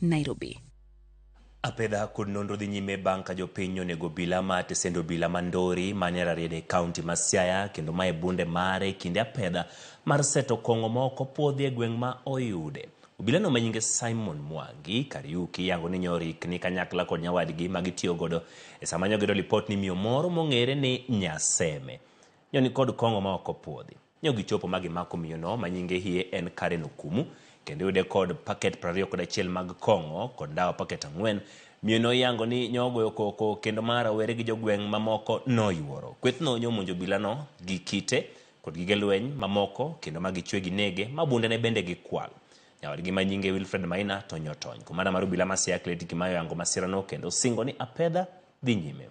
Nairobi. Apedha kod nonro dhi nyime bang' ka jopiny onego obila ma tesend obila ma Ndori manie Rarieda e kaunti ma Siaya kendo mae bunde mare e kinde apedha mar seto kong'o ma ok opuodhi e gweng' ma oyude. Obilano ma nyinge Simon Mwangi Kariuki yango ni nyorikni kanyakla kod nyawadgi ma gitiyo godo e sama nyogido lipot ni miyo moro mong'ere ni Nyaseme nyo ni kod kong'o ma ok opuodhi. Nyo gichopo ma gimako miyono ma nyinge hie en Karen Okumu kendo yude kod paket 21 mag kong'o kod ndawa paket 4. Miyono yango ni nyo ogoyo koko kendo ma rawere gi jogweng' mamoko noyuoro. Kwethno nyo omonjo obilano gi kite kod gige lweny mamoko kendo ma gichwe ginege ma bundene bende gikwalo. Nyawadgi ma nyinge Wilfred Maina to nyotony. Komanda mar obila ma Siaya Cleti Kimayo oyango masirano kendo osingo ni apedha dhi nyime.